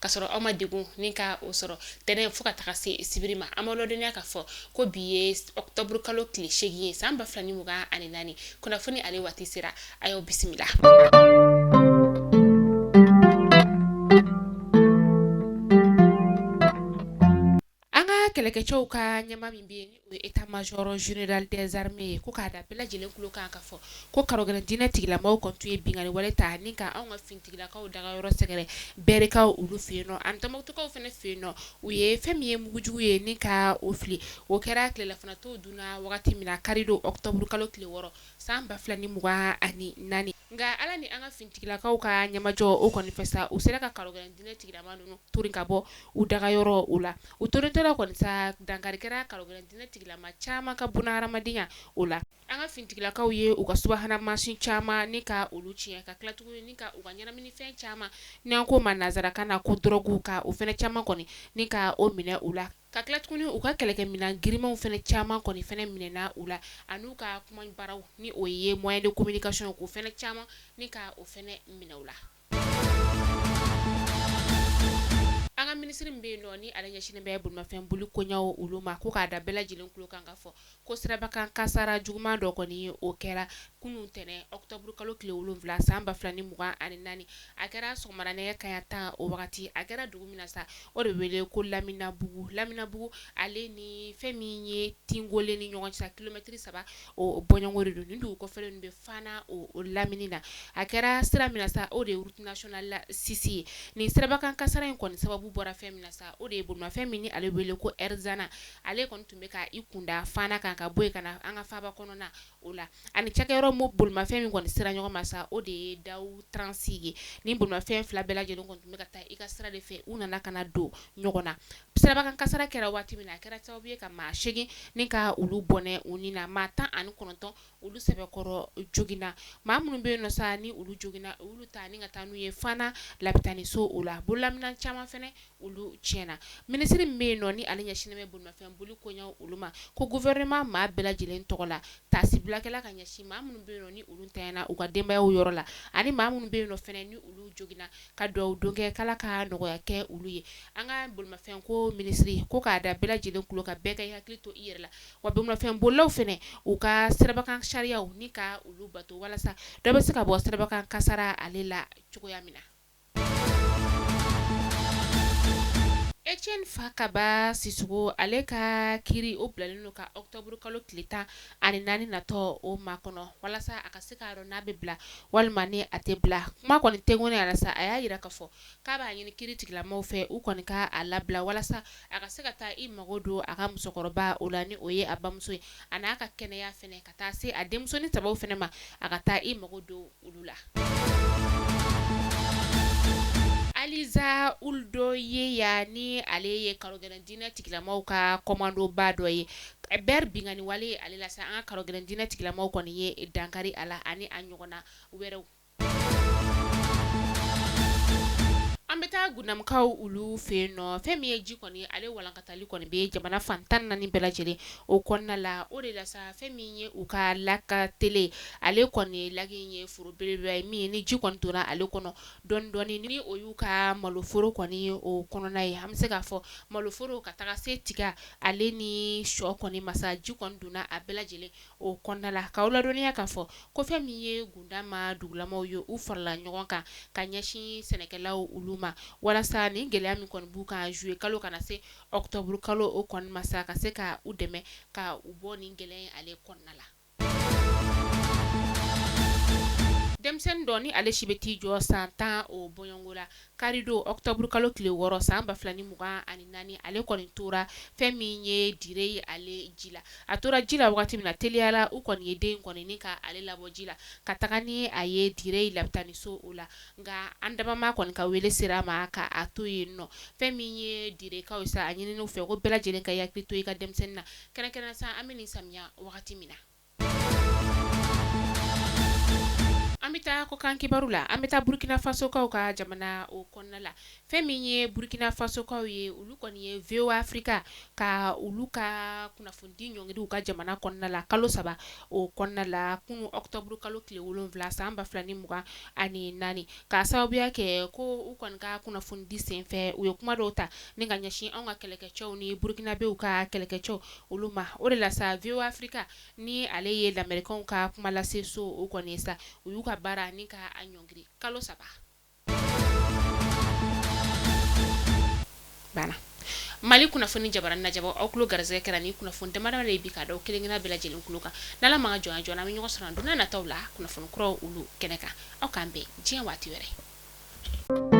Ka sɔrɔ aw ma degun ni ka o sɔrɔ tɛnɛn fo ka taga se sibiri ma. An b'aw ladɔnniya k'a fɔ ko bi ye octobre kalo tile 8 ye san 2024. Kunnafoni ale waati sera, a y'aw bisimila. An ka kɛlɛkɛcɛw ka ɲɛmaa min bɛ yen ni o ye état major général des armées ye, ko k'a da bɛɛ lajɛlen tulo kan k'a fɔ ko karogɛlɛn diinɛ tigilamaw kɔni tun ye binkanni wale ta ni ka anw ka finitigilakaw dagayɔrɔ sɛgɛrɛ Bɛrɛkaw olu fɛ yen nɔ ani Tɔnbukutukaw fana fɛ yen nɔ. U ye fɛn min ye mugujugu ye ni ka o fili, o kɛra tilelafana to dunna wagati min na karidon octobre kalo tile 6 san 2024. Nka Ala ni an ka finitigilakaw ka ɲɛmajɔ o kɔni fɛ sa, u sera ka karogɛlɛn diinɛ tigilama ninnu torin ka bɔ u dagayɔrɔ o la. U torintɔla kɔni sa, dankari kɛra karogɛlɛn diinɛ tigilama caman ka bunahadamadenya o la. An ka finitigilakaw ye u ka subahana mansin caman ni ka olu tiɲɛ, ka tila tuguni ni ka u ka ɲɛnaminifɛn caman, ni an k'o ma nansarakan na ko drogue, ka o fana caman kɔni ni ka o minɛ u la. Ka tila tuguni u ka kɛlɛkɛminɛn girinmanw fana caman kɔni fana minɛna u la, an'u ka kumabaaraw ni o ye moyen de communication k'o fana caman ni ka o fana minɛ u la. An ka minisiri min bɛ yen nɔ ni ale ɲɛsinnen bɛ bolimafɛn boli koɲɛw olu ma, ko k'a da bɛɛ lajɛlen tulo kan k'a fɔ ko sirabakan kasara juguman dɔ kɔni o kɛra kunun tɛnɛn octobre kalo tile 7 san 2024. A kɛra sɔgɔmada nɛgɛ kanɲɛ 10 o wagati. A kɛra dugu min na sa, o de wele ko Laminabugu. Laminabugu ale ni fɛn min ye Tingole ni ɲɔgɔn cɛ kilomɛtiri 3 o bɔɲɔgɔnko de don. Nin dugu kɔfɛlen ninnu bɛ Fana o lamini na. A kɛra sira min na sa, o de ye route nationale 6 ye. Nin sirabakan kasara in kɔni sababu bɔra fɛn min na sa, o de ye bolimafɛn min ni ale wele ko Air-Zana. Ale kɔni tun bɛ ka i kunda Fana kan ka bɔ yen ka na an ka faaba kɔnɔna o la. Ani cakɛyɔrɔ mo bolimafɛn min kɔni sera ɲɔgɔn ma sa, o de ye Dawu Transi ye. Nin bolimafɛn fila bɛɛ lajɛlen kɔni tun bɛ ka taa i ka sira de fɛ, u nana ka na don ɲɔgɔn na. Sirabakan kasara kɛra waati min na, a kɛra sababu ye ka maa 8 ni ka olu bɔnɛ u ni na. Maa 19 olu sɛbɛkɔrɔ joginna. Maa minnu bɛ yen nɔ sa ni olu joginna, olu ta ni ka taa n'u ye Fana lapitaniso o la. Bololaminɛn caman fana olu tiɲɛna. Minisiri min bɛ yen nɔ ni ale ɲɛsinnen bɛ bolimafɛn boli koɲɛw olu ma, ko gouvernement maa bɛɛ lajɛlen tɔgɔ la, taasibila kɛla ka ɲɛsin maa minnu bɛ yen nɔ ni olu ntanyana u ka denbayaw yɔrɔ la, ani maa minnu bɛ yen nɔ fana ni olu joginna, ka dugawu don kɛ k'Ala ka nɔgɔya kɛ olu ye. An ka bolimafɛn ko minisiri ko k'a da bɛɛ lajɛlen tulo kan, bɛɛ ka i hakili to i yɛrɛ la, wa bolimafɛn bolilaw fana u ka sirabakan sariyaw ni ka olu bato walasa dɔ bɛ se ka bɔ sirabakan kasara ale la cogoya min na. Etienne Fakaba Sisoko, ale ka kiri o bilalen don ka octobre kalo tile 14 natɔ o makɔnɔ walasa a ka se k'a dɔn n'a bɛ bila walima ni a tɛ bila. Kuma kɔni tɛnkunnen a la sa, a y'a jira k'a fɔ k'a b'a ɲini kiri tigilamaw fɛ u kɔni ka a labila walasa a ka se ka taa i mago don a ka musokɔrɔba o la, ni o ye a bamuso ye, a n'a ka kɛnɛya fana, ka taa se a denmusonin sabaw fana ma, a ka taa i mago don olu la. Aliza Ould Yeya, ni ale ye karogɛlɛn diinɛ tigilamaw ka kɔmandoba dɔ ye, Ber binkanni wale ale la sa, an ka karogɛlɛn diinɛ tigilamaw kɔni ye dankari a la ani a ɲɔgɔnna wɛrɛw. An bɛ taa Gundamukaw olu fɛ yen nɔ. Fɛn min ye ji kɔni ale walankatali kɔni bɛ jamana fan 14 bɛɛ lajɛlen o kɔnɔna la. O de la sa, fɛn min ye u ka lac Télé, ale kɔni lac in ye foro belebeleba ye min ni ji kɔni donna ale kɔnɔ dɔɔni dɔɔni, ni o y'u ka maloforo kɔni o kɔnɔna ye. An bɛ se k'a fɔ maloforo ka taga se tiga ale ni shɔ kɔni ma sa, ji kɔni donna a bɛɛ lajɛlen o kɔnɔna la. K'aw ladɔnniya k'a fɔ ko fɛn min ye Gundama dugulamaw ye, u farala ɲɔgɔn kan ka ɲɛsin sɛnɛkɛlaw olu ma walasa nin gɛlɛya min kɔni b'u kan juillet kalo ka na se octobre kalo o kɔni ma sa, ka se ka u dɛmɛ ka u bɔ nin gɛlɛya in ale kɔnɔna la. Denmisɛnnin dɔ ni ale si bɛ t'i jɔ san 10 o bɔɲɔgɔnko la, karidon octobre kalo tile 6 san 2024, ale kɔni tora fɛn min ye dire ye ale ji la. A tora ji la wagati min na, teliya la u kɔni ye den kɔni ni ka ale labɔ ji la ka taga ni a ye dire lapitaniso o la. Nka an dabama kɔni ka wele sera a ma ka a to yen nɔ. Fɛn min ye direkaw ye sa, a ɲinina u fɛ ko bɛɛ lajɛlen ka hakili to i ka denmisɛnnin na, kɛrɛnkɛrɛn sa an bɛ nin samiya wagati min na. An bɛ taa kɔkan kibaru la. An bɛ taa Burkina Fasokaw ka jamana o kɔnɔna la. Fɛn min ye Burkina Fasokaw ye, olu kɔni ye VOA Africa ka olu ka kunnafonidi ɲɔngiri u ka jamana kɔnɔna la kalo 3 o kɔnɔna la kunun octobre kalo tile 7 san 2024, k'a sababuya kɛ ko u kɔni ka kunnafonidi senfɛ, u ye kuma dɔw ta ni ka ɲɛsin anw ka kɛlɛkɛcɛw ni Burkinabéw ka kɛlɛkɛcɛw olu ma. O de la sa, VOA Africa ni ale ye lamɛrikaw ka kuma lase so o kɔni sa, u y'u ka baara ni ka a ɲɔngiri kalo 3. Banna Mali kunnafoni jabaranin lajɛbaaw, aw tulo garisɛgɛ kɛra ni kunnafoni damadama de ye bi ka da kelen kelen bɛɛ lajɛlen tulo kan. N'Ala ma ka jɔn jɔn, an bɛ ɲɔgɔn sɔrɔ don nataw la kunnafoni kuraw olu kɛnɛ kan. Aw k'an bɛn diɲɛ waati wɛrɛ.